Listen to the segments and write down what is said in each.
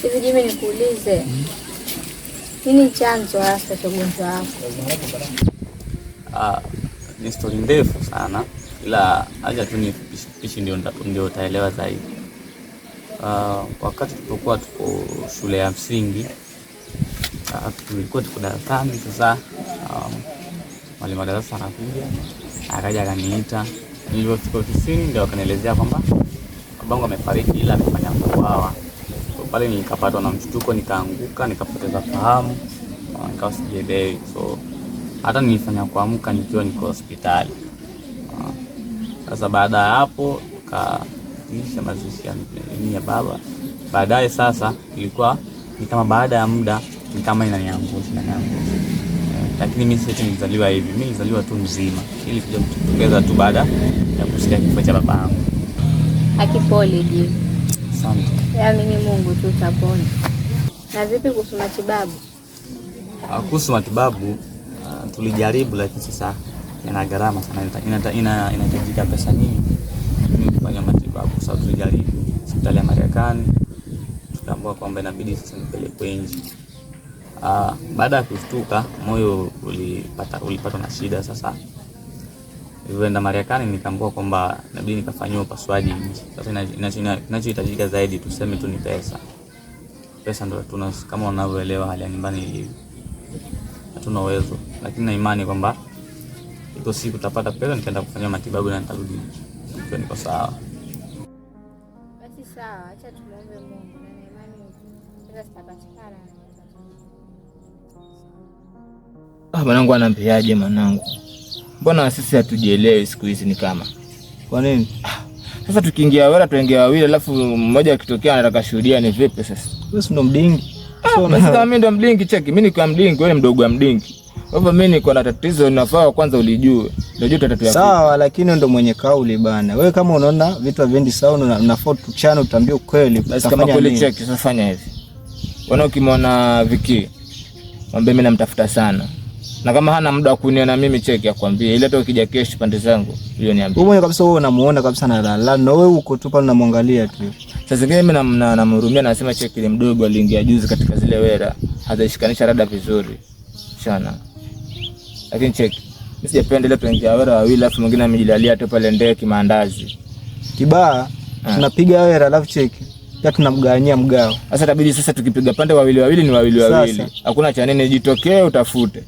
Hivi Jimmy, nikuulize, nini chanzo hasa cha ugonjwa wako? Ah, ni stori ndefu sana, ila acha tu nifupishe, ndio utaelewa zaidi. Wakati tulipokuwa tuko shule ya msingi, tulikuwa tuko darasani. Sasa mwalimu wa darasa anakuja, akaja akaniita. Nilipofika ofisini ndio akanielezea kwamba babangu amefariki, ila amefanya kuuawa. So pale nikapatwa na mshtuko, nikaanguka, nikapoteza fahamu, nikawa sijielewi. So hata nilifanya kuamka nikiwa niko hospitali. Sasa baada ya hapo tukaisha mazishi ya baba. Baadaye sasa ilikuwa ni kama baada ya muda ni kama inaniangusha inaniangusha. Lakini mimi si eti nilizaliwa hivi, mimi nilizaliwa tu mzima. Ili kuja kutokeza tu baada ya kusikia kifo cha babangu. Akipole Jimmy. Asante. Yaamini Mungu tu utapona. Na vipi kuhusu matibabu? Kuhusu matibabu, tulijaribu, lakini sasa ina gharama sana, inahitajika pesa nyingi ili kufanya matibabu. Sasa tulijaribu hospitali ya Marekani, tukaambiwa kwamba inabidi sasa nipelekwe nje. Baada ya kushtuka moyo ulipatwa na shida. Sasa nilivyoenda Marekani nikaambiwa kwamba inabidi nikafanyiwe upasuaji nje. Sasa kinachohitajika zaidi tuseme tu ni pesa. Pesa ndio hatuna, kama unavyoelewa hali ya nyumbani ilivyo, hatuna uwezo, lakini na imani kwamba iko siku tutapata pesa, nitaenda kufanya matibabu na nitarudi nikiwa niko sawa. Basi sawa, acha tumuombe Mungu na na imani pesa zitapatikana. Ah, mwanangu anampiaje mwanangu? Mbona sisi hatujielewi siku hizi ni kama. Kwa nini? Sasa tukiingia wera tuingia wawili alafu mmoja akitokea anataka shuhudia ni vipi sasa? Wewe si ndo mdingi. Ah, basi kama mimi ndo mdingi cheki, mimi nikiwa mdingi wewe ni mdogo wa mdingi. Kwa hivyo mimi niko na tatizo nafaa kwanza ulijue. Ndio jua tatizo. Sawa, lakini ndo mwenye kauli bana. Wewe kama unaona vitu haviendi sawa, unafaa tuchane, utambie ukweli. Basi kama kweli cheki, sasa fanya hivi. Wewe ukimwona Viki, mwambie mimi namtafuta sana. Na kama hana muda wa kuniona mimi cheki akwambie, ile hata ukija kesho pande zangu, hiyo niambie. Wewe mwenyewe kabisa wewe unamuona kabisa na lala na wewe uko tu pale unamwangalia tu. Sasa zingine mimi namhurumia, nasema cheki ile mdogo aliingia juzi katika zile wera, hajaishikanisha rada vizuri. Shana. Lakini cheki, mimi sijapenda ile tuingia wera wawili alafu mwingine amejilalia tu pale ndeki maandazi. Kibaa tunapiga wera alafu cheki. Pia tunamgawanyia mgao. Sasa itabidi sasa tukipiga pande wawili wawili ni wawili wawili. Hakuna cha nini, jitokee utafute.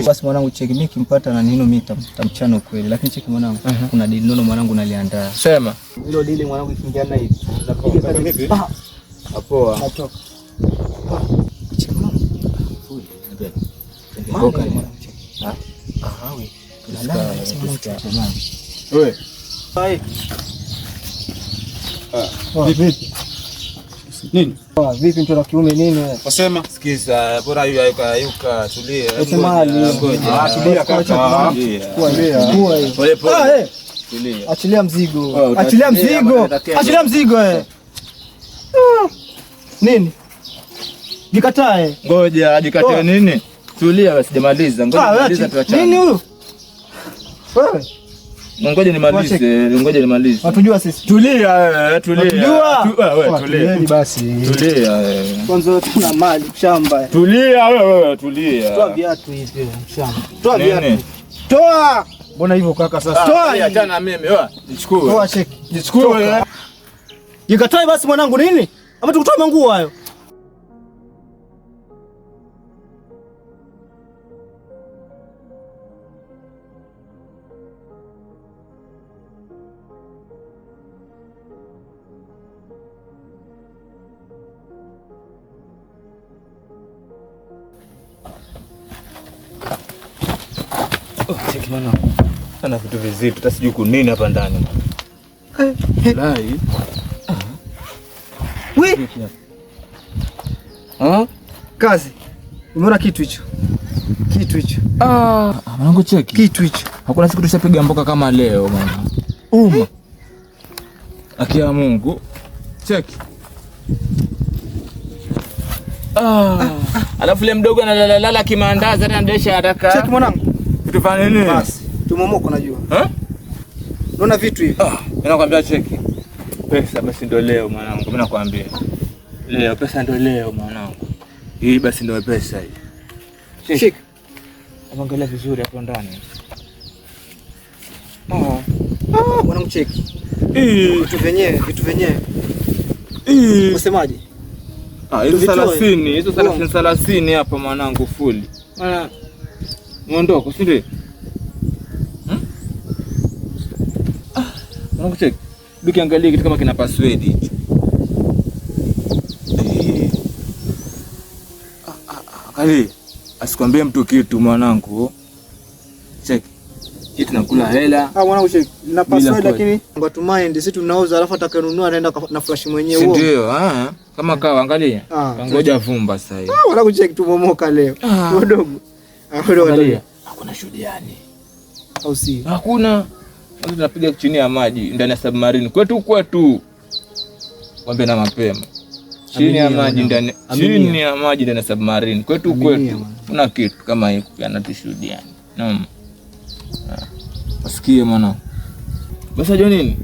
Basi mwanangu cheki, mimi kimpata na nino mimi tamchana ukweli, lakini cheki mwanangu, kuna dili nono mwanangu naliandaa. Sema. Hilo dili mwanangu ikiingiana hivi. Napiga kazi. Poa. Natoka. Cheki mwanangu. Mboka mwanangu cheki. Ah, wewe. Wewe. Hai. Vipi? Nini? Vipi mtoto wa kiume nini wewe? Wasema? Sikiza, bora yuka yuka yuka, tulie. Mali. Tulia kaka. Tulia. Pole pole. Tulia. Achilia mzigo. Achilia mzigo. Achilia mzigo eh. Nini? Jikatae. Ngoja, ajikatae nini? Tulia basi, jamaliza. Ngoja nimalize tuachane. Nini huyu? Wewe. Ngoja nimalize, ngoja nimalize. Watujua sisi. Tulia wewe, tulia. Watujua. Wewe tulia. Basi. Tulia wewe. Kwanza tuna mali shamba. Tulia wewe, tulia. Toa viatu hivi shamba. Toa viatu. Toa. Mbona hivyo kaka sasa? Toa, achana na mimi wewe. Nichukue. Toa cheki. Nichukue. Jikatae basi mwanangu nini? Ama tukutoe manguo hayo. Cheki mwanangu. Ana vitu vizito, hata sijui kunini hapa ndani. Lai. Wi. Kazi. Umeona kitu hicho? Kitu hicho. Ah, mwanangu cheki. Kitu hicho. Hakuna siku tushapiga mboka kama leo mwana. Uma. Akia Mungu. Cheki. Ah. Alafu ile mdogo analalala kimaandazi hata ndesha haraka. Cheki mwanangu. Vitu fanya nini? Basi. Tumomoko najua. Eh? Unaona vitu hivi? Ah, mimi nakwambia cheki. Pesa basi ndio leo mwanangu, mimi nakwambia. Leo pesa ndo leo mwanangu. Hii basi ndio pesa hii. Shika. Angalia vizuri hapo ndani. Ah, mwanangu cheki. Vitu vyenyewe, vitu vyenyewe. Unasemaje? Ah, hizo Tuvitoe. 30, hizo 30 30 hapa mwanangu fuli. Maana muondoko, si ndio? Hmm? Ah, mwanangu cheki. Dukiangalia kitu kama kina password hicho. Eh. Ah, ah, ah, angalia. Asikwambie mtu kitu mwanangu. Cheki. Hii tunakula hela. Ah, mwanangu cheki. Na password kodi. lakini watu mind sisi tunauza alafu atakayenunua anaenda na flash mwenyewe Si huo. ndio? Ah, kama kawa angalia. Ah, Ngoja vumba sasa hivi. Ah, mwanangu cheki tumomoka leo. Wadogo. Ah, wadogo. Angalia. Hakuna shuhudiani. Au si? Hakuna. Sasa tunapiga chini ya maji ndani ya submarine. Kwetu kwetu. Mwambie na mapema. Chini ya Aminia, maji mwanangu. ndani Aminia. chini ya maji ndani ya submarine. Kwetu Aminia, kwetu. mwanangu. Kuna kitu kama hiko anatushuhudiani. Naam. Ah. Wasikie mwanangu. Basi unajua nini?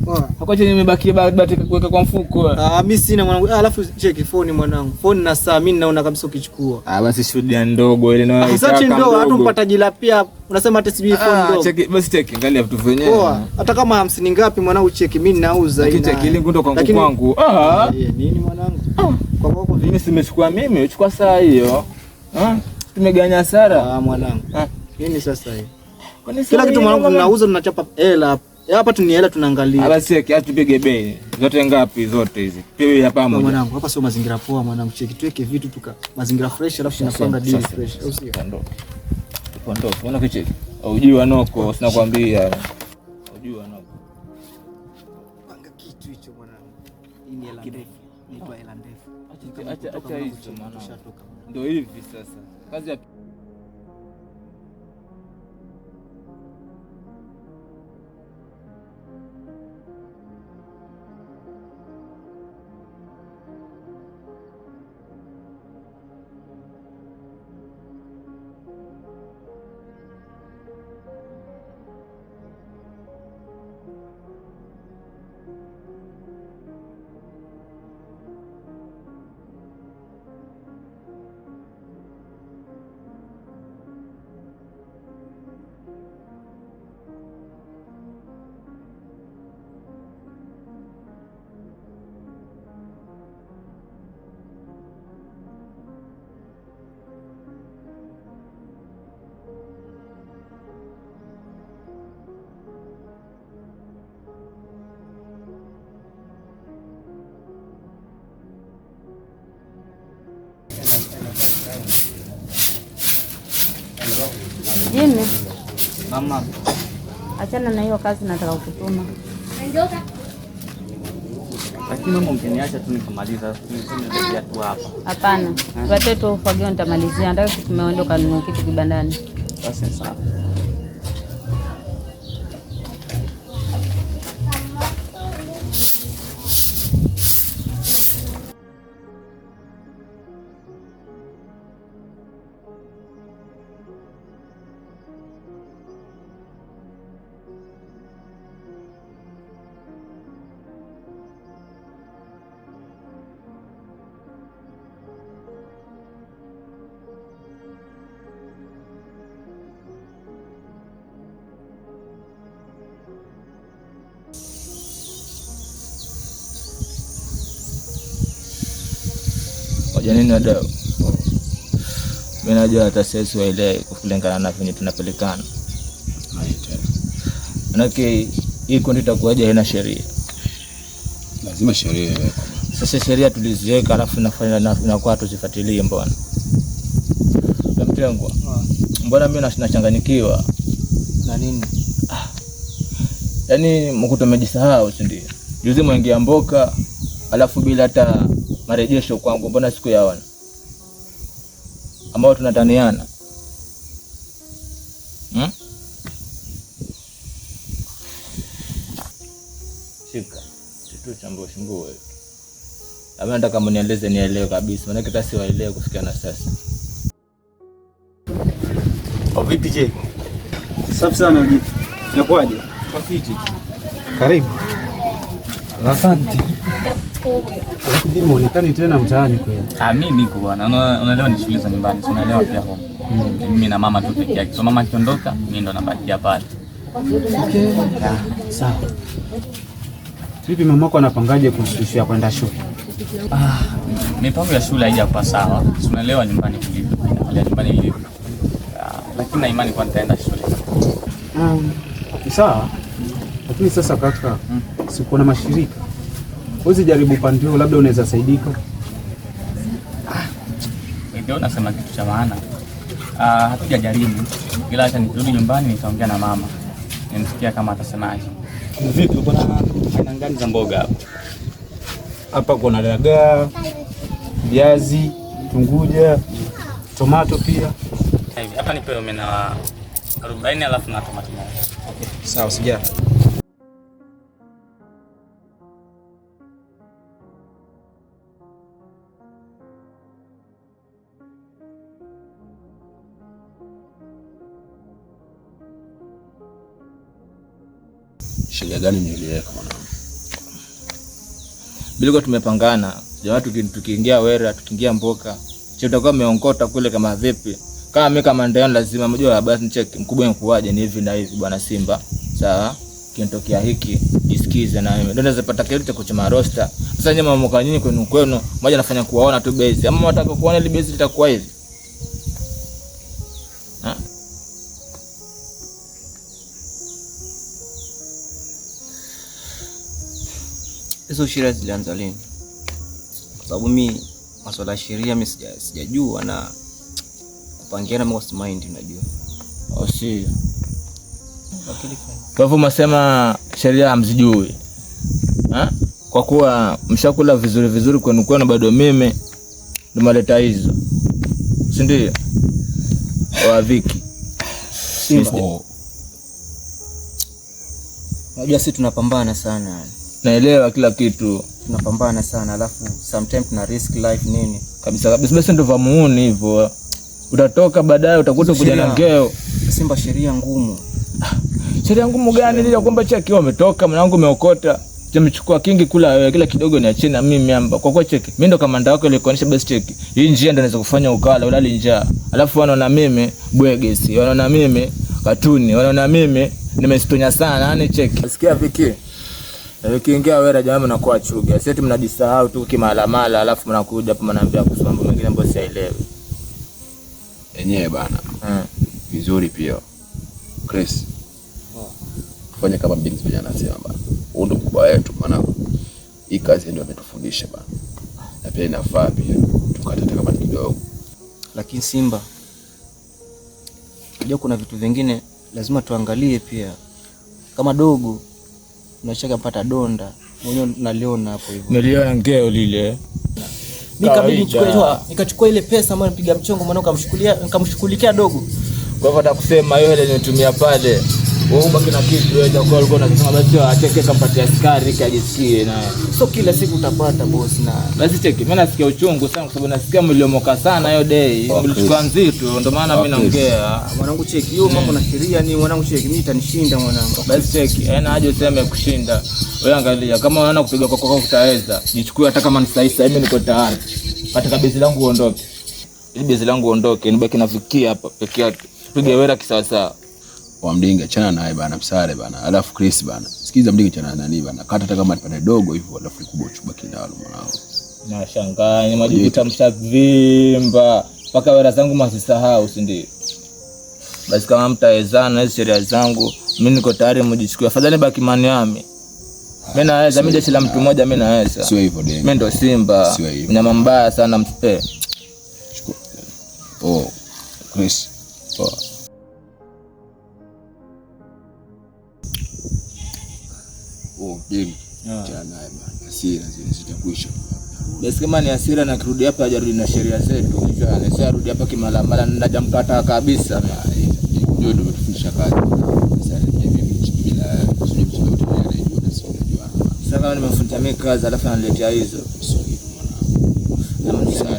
Poa. Hapo chenye imebakia bado kuweka kwa mfuko. Ah, mimi sina mwanangu. Ah, alafu cheki phone mwanangu. Phone na saa mimi naona kabisa ukichukua. Ah, basi shuhudia ndogo ile nayo. Ah, sasa ndogo hata mpata jila pia unasema hata sijui phone Ah, ndogo. cheki basi cheki angalia vitu vyenyewe. Poa. Hata kama 50 ngapi mwanangu cheki mimi nauza hii. Lakini cheki ile ngundo kwangu Lakini- kwangu. Ah. Eh, nini mwanangu? Kwa kwako vipi? Mimi simechukua mimi, chukua saa hiyo. Ah, tumeganya hasara. Ah, mwanangu. Ah. Nini sasa hii? Kwani Kila saa kitu hii mwanangu mama- tunauza tunachapa hela. Hapa tu ni hela Ah, tunaangalia. basi cheki, acha tupige bei. Zote ngapi zote hizi? Pia hapa Poa, moja. mwanangu, hapa sio mazingira poa mwanangu, cheki tuweke vitu tuka mazingira fresh alafu tunapanga deal fresh. Au sio? Ondoke. Ondoke. Unaona kicheki? Hujui wanoko, sina kuambia. Hujui wanoko. Panga kitu hicho mwanangu. Hii ni hela ndefu. Inaitwa hela ndefu. Acha acha acha hizo mwanangu. Tushatoka. Ndio hivi sasa. Kazi ya Jimmy, Mama, achana na hiyo kazi, nataka kukutuma. lakini mama ungeniacha tu nikamaliza, nimelegea tu hapa. Hapana, tupatie tu ufagio, nitamalizia. Nataka kutumia uende ukanunue kitu kibandani. Basi sawa. Hoja nini wadau? Mimi najua hata sisi waelewe kulingana na venye tunapelekana. Manake hii kundi itakuwaje haina sheria? Lazima sheria iwekwe. Sasa sheria tuliziweka, alafu inafanya inakuwa tuzifuatilie. Mbona Mtengwa, mbona mimi nachanganyikiwa? Na nini? Yaani mkuto amejisahau, si ndio? Juzi mwingia mboka, alafu bila hata marejesho kwangu, mbona sikuyaona? Ambao tunataniana hmm? Shika kitu cha mboshimbuo hiki. Labda nataka mnieleze nielewe kabisa, maanake hata siwaelewe kufikia na sasa. Vipi je? Safi sana Jiti. Inakuwaje? Karibu. Asante. Alafu muonekani tena mtaani kweli. Ah, mimi niko bwana. Unaelewa ni shughuli za nyumbani. Si unaelewa pia home. Mimi na mama tu peke yake. So mama akiondoka, mimi ndo nabakia pale. Okay. Sawa. Vipi mamako anapangaje kuhusu issue ya kwenda shule? Ah, mipango ya shule haijakuwa sawa. Si unaelewa nyumbani kulivyo. Hali ya nyumbani ilivyo. Lakini na imani kwa nitaenda shule. Sawa. Lakini sasa kaka, si kuna mashirika. Huwezi jaribu upande huo, labda unaweza saidika. Ndio unasema kitu cha maana. Hatujajaribu. Ila acha nikirudi nyumbani nitaongea na mama. Nimsikia kama atasemaje. Vipi kuna aina gani za mboga hapa? Hapa kuna dagaa, viazi, tunguja, tomato pia. Hivi hapa nipe omena 40 alafu na tomato moja. Okay, sawa sija. Sheria gani mliweka mwanangu? Bilikuwa tumepangana jamaa, tukiingia wera, tukiingia mboka, che tutakuwa meongota kule kama vipi? Kama mimi kama ndio lazima mjue basi nicheki mkubwa nikuaje ni hivi na hivi bwana Simba. Sawa? Kinitokea hiki jisikize na mimi. Ndio naweza pata kitu cha kuchoma roster. Sasa nyama mmoka nyinyi kwenu kwenu, mmoja anafanya kuwaona tu base. Ama mtaka kuona ile base litakuwa hivi. Ha? Hizo sheria zilianza lini? Kwa sababu mimi masuala ya sheria mimi sijajua na kupangiana mimi si mind unajua. Si. Kwa hivyo mnasema sheria hamzijui. Ha? Kwa kuwa mshakula vizuri vizuri kwenu kwenu bado mimi ndo maleta hizo. Si ndio? Wa Viki. Simba. Unajua sisi tunapambana sana. Naelewa kila kitu. Tunapambana sana alafu sometimes tuna risk life nini. Kabisa kabisa basi ndio vamuuni hivyo. Utatoka baadaye utakuta kuja na ngeo. Simba sheria ngumu. Sheria ngumu gani ile kwamba cheki umetoka mwanangu umeokota. Tumechukua kingi kula wewe kila kidogo niachie na mimi hapa. Kwa kwa cheki. Mimi ndo kamanda wako ile kuonyesha basi cheki. Hii njia ndo naweza kufanya ukala ulali njaa. Alafu wanaona mimi bwegesi, wanaona mimi katuni, wanaona mimi nimesitonya sana yani cheki. Sikia Viki. Ukiingia wewe jamaa mnakuwa chuga. Sisi mnajisahau tu kimalamala alafu mnakuja hapa mnaambia kuhusu mambo mengine ambayo sielewi. Enyewe bana. Vizuri pia. Chris. Tufanye kama Mdingi mwenyewe anasema bana. Huyu ndo mkubwa wetu maana hii kazi ndio ametufundisha bana. Na pia inafaa pia tukate hata kama kidogo. Lakini Simba, unajua kuna vitu vingine lazima tuangalie pia. Kama dogo unachaka pata donda mwenyewe naliona hapo hivyo. Niliona ngeo lile. Nikabidi nikachukua ile pesa ambayo nipiga mchongo mwanao nikamshughulikia dogo. Kwa hivyo atakusema hiyo ile nitumia pale. Wewe ubaki na kitu wewe utakuwa ulikuwa unasema basi acheke kampatia askari kajisikie naye. Sio kila siku utapata boss na. Basi cheki mimi nasikia uchungu sana kwa sababu nasikia mliomoka sana hiyo day. Mlichukua nzito ndio maana mimi naongea. Mwanangu cheki hiyo mambo na sheria ni mwanangu cheki mimi itanishinda mwanangu. Basi cheki haina haja useme kushinda. Wewe angalia kama unaona kupiga kwa kwa utaweza. Jichukue hata kama ni sahi mimi niko tayari. Katika bezi langu uondoke. Ili bezi langu uondoke nibaki nafikia hapa peke yake. Pige wera kisawa sawa. Wa Mdingi achana naye bana msare bana. Alafu Chris bana. Sikiza Mdingi achana nani bana. Kata hata kama nipande dogo hivyo alafu kubwa chubaki nalo mwanangu. Nashangaa ni majikuta mshavimba mpaka wera zangu msisahau si ndio? Basi kama mtawezana hizo sheria zangu mimi niko tayari mjichukue. Afadhali baki mani yami. Mimi naweza, mimi jeshi la mtu mmoja mimi naweza. Sio hivyo deni. Mimi ndo Simba. Mnyama mbaya sana mpe. Chukua. Oh, Chris. Oh. Oh, deni. Achana naye bana. Hasira zile zitakuisha. Basi kama ni hasira na kirudi hapa hajarudi na sheria zetu. Unajua, anasema rudi hapa kimalamala na najampata kabisa. Ndio ndio tufundisha kazi. Sasa mimi bila sijui mtu anayejua na sio unajua. Sasa kama nimefundisha mimi kazi alafu ananiletea hizo. Sio hivyo mwanangu.